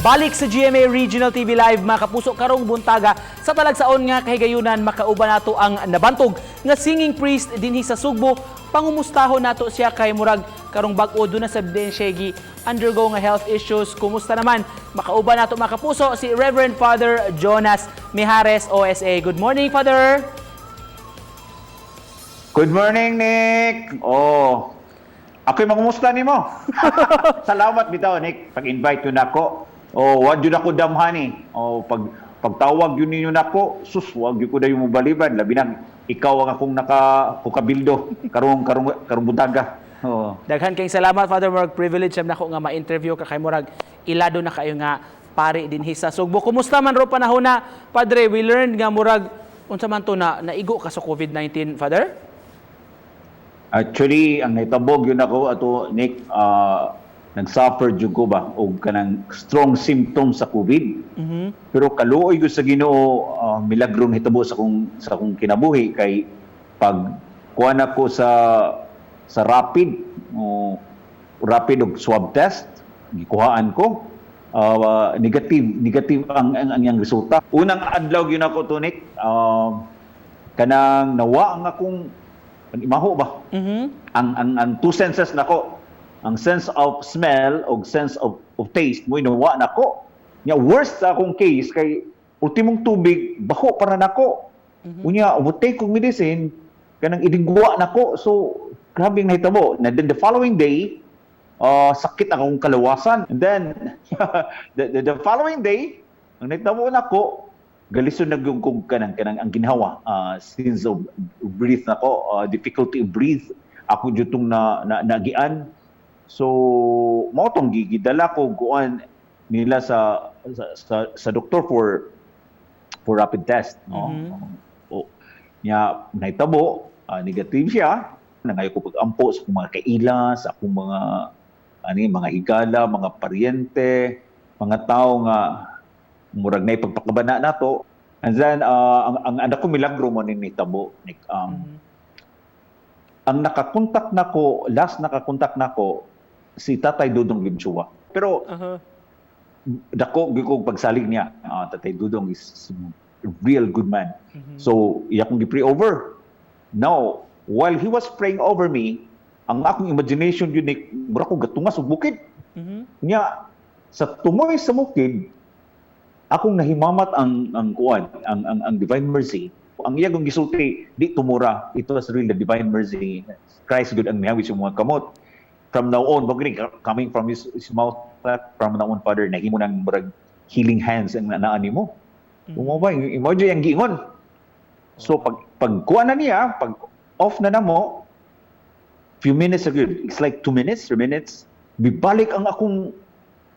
Balik sa GMA Regional TV Live, mga kapuso, karong buntaga sa talagsaon nga kahigayunan, makauban nato ang nabantog nga singing priest dinhi sa Sugbo. Pangumustahon nato siya kay murag karong bag-o duna sa din siya gi undergo nga health issues. Kumusta naman? Makauban nato, mga kapuso, si Reverend Father Jonas Mijares, OSA. Good morning, Father. Good morning, Nick. Oh, ako'y mangumusta nimo. Salamat bitaw, Nick, pag-invite yun ako. Oh, wa jud ako damhani. Oh, pagtawag yun ninyo nako, sus, wag jud ko dayon mobaliban. Labi na ikaw ang akong naka kukabildo karong karong karong buntaga. Oh. Daghan kayong salamat, Father. Murag privilege sam nako nga ma-interview ka kay murag ilado na kayo nga pari dinhi sa Sugbo. Kumusta man ro panahon na, Padre? We learned nga murag unsa man to na naigo ka sa COVID-19, Father? Actually, ang nahitabo yun ako ato, Nick, nag-suffer jud ko ba og kanang strong symptoms sa COVID. Pero kaluoy ko sa Ginoo, milagro nahitabo sa akong kinabuhi kay pag kuha na ko sa rapid o rapid og swab test, gikuhaan ko, negative negative ang iyang resulta. Unang adlaw gyud ako to, Nick, kanang nawa ang akong imaho ba? Ang two senses nako, ang sense of smell og sense of taste mo nawa nako. Nya worst sa akong case kay ultimong tubig baho para nako. Unya mo-take kog medicine, kanang idingwa nako. So grabe ang nahitabo. Na then the following day, sakit ang akong kalawasan. And then the following day, ang nahitabo nako, galisod na gyud kog kanang ang ginhawa, sense of breath nako, difficulty of breathe ako jud tong na nagian. So mao tong gidala ko kuan nila sa doktor for rapid test, no? O nya nahitabo, negative siya. Nangayo ko pag-ampo sa akong mga kaila, sa akong mga ani mga higala, mga paryente, mga tao nga murag na ipagpakabana nato. And then ang anak ko, milagro mo ni nitabo, Nick. Ang nakakontak nako, last nakakontak nako si Tatay Dudong Limchua. Pero dako gyud kog pagsalig niya. Tatay Dudong is a real good man. So, iya kong gi-pray over. Now, while he was praying over me, ang akong imagination yun, Nick, mura ko gatungas og bukid. Nya sa tumoy sa bukid, akong nahimamat ang kuan, ang divine mercy. Ang iya kong gisulti, di tumura. It was really the divine mercy. Christ gud ang nihawit sa mga kamot. From now on, wag coming from his mouth, from now on, Father, nahimo nang murag healing hands ang naa nimo. Mm-hmm. Ba, imo jud ang giingon. So pag kuha na niya, pag off na namo, few minutes ago, it's like 2 minutes, 3 minutes, bibalik ang akong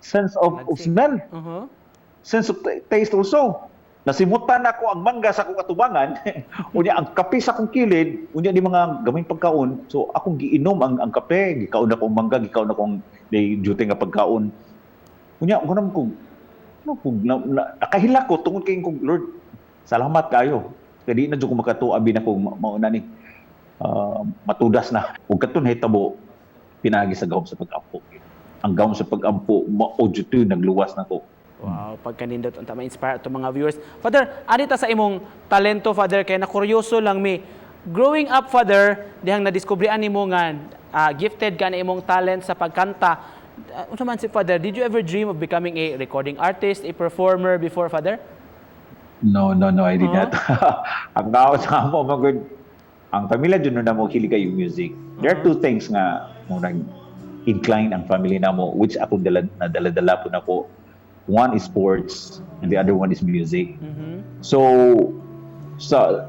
sense of smell, sense of taste also. Nasimutan ako ang mangga sa akong atubangan, unya ang kape sa akong kilid, unya di mga gamay pagkaon. So akong giinom ang kape, gikaon ako ang mangga, gikaon ako ang di duty nga pagkaon. Unya mo naman kung no, kung nakahilak ko tungod kay kong Lord, salamat kayo. Kay di na jud ko makatuo abi na kung mauna ni matudas na. Ug katon hitabo pinagi sa gahom sa pag-ampo. Ang gahom sa pag-ampo mao jud to nagluwas nako. Wow, pagkanindot unta ma-inspire ato mga viewers. Father, ani ta sa imong talento, Father, kay na kuryoso lang mi. Growing up, Father, dihang nadiskubre ani mo nga gifted ka na imong talent sa pagkanta. Unsa man si Father, did you ever dream of becoming a recording artist, a performer before, Father? No, I did not. Ang tao sa amo, magud ang pamilya jud na mo hilig kayo music. There are two things nga mo nag incline ang family namo which ako dala nadala-dala po nako. One is sports and the other one is music. So sa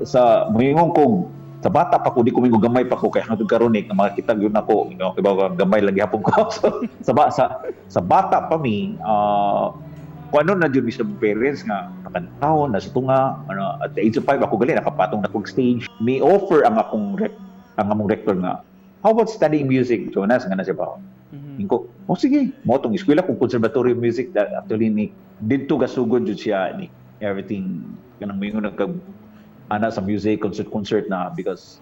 moingon ko sa bata pa ko, di ko mingo gamay pa ko kay hangtod karon eh, nga makakita gyud nako, kay ba gamay lang gihapon ko. So, sa bata pa mi, kung ano na jud mi sa parents nga pakantahon na sa tunga ano, at the age of 5 ako gali nakapatong na kog stage. Mi offer ang among rector nga, "How about studying music, Jonas?" nga na siya ba. Inko, "Oh sige," mo tong eskwela kong conservatory of music that actually ni didto gasugod jud siya ni everything, kanang moingon nagkag ana sa music, concert concert na because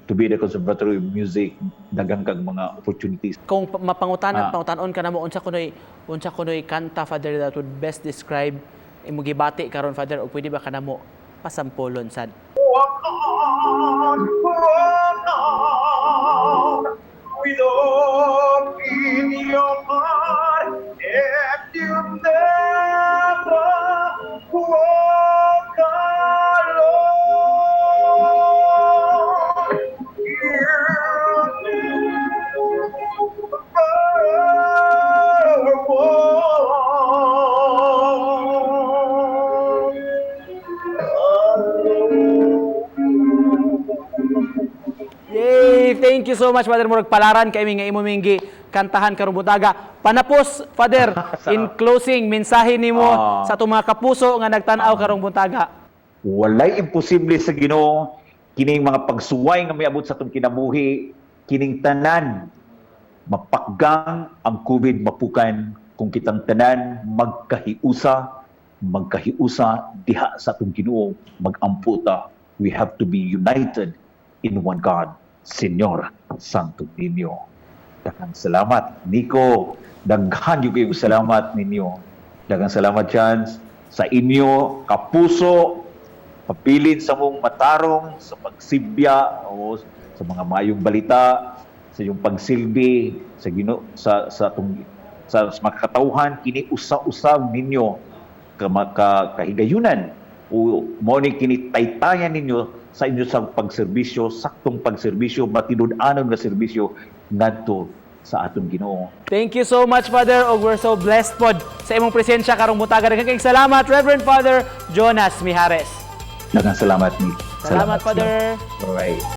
To be the Conservatory of Music, daghan kag mga opportunities. Kung mapangutanan, pangutanon ka namo unsa kunoy kanta, Father, that would best describe imo gibati karon, Father, o pwede ba kanamo pasampolon sad? Walk on, walk on, with hope in your heart, and you never walk alone. You never walk alone. Yay! Thank you so much, Father. Murag palaran kay mi nga imo minggi kantahan karong buntaga. Panapos, Father, in closing, mensahe nimo sa atong mga kapuso nga nagtan-aw karong buntaga. Walay imposible sa Ginoo. Kining mga pagsuway nga miabot sa atong kinabuhi, kining tanan mapakgang ang COVID, mapukan kung kitang tanan magkahiusa, magkahiusa diha sa atong Ginoo, magampo ta. We have to be united in one God, Señor Santo Niño. Daghang salamat, Nico. Daghan gyud kayong salamat ninyo. Daghang salamat, Chance, sa inyo kapuso, pabilin sa mong matarong sa pagsibya o sa mga maayong balita, sa iyong pagsilbi sa Ginoo, sa atong sa mga katawhan. Kini usa-usa ninyo ka kahigayunan o mao ni kini taytayan ninyo sa inyo sa pagserbisyo, saktong pagserbisyo, matinud-anon nga serbisyo ngadto sa atong Ginoo. Thank you so much, Father. Og we're so blessed pod sa imong presensya karong buntaga. Daghang kayong salamat, Reverend Father Jonas Mijares. Daghang salamat, Nick. Salamat, Father. Bye.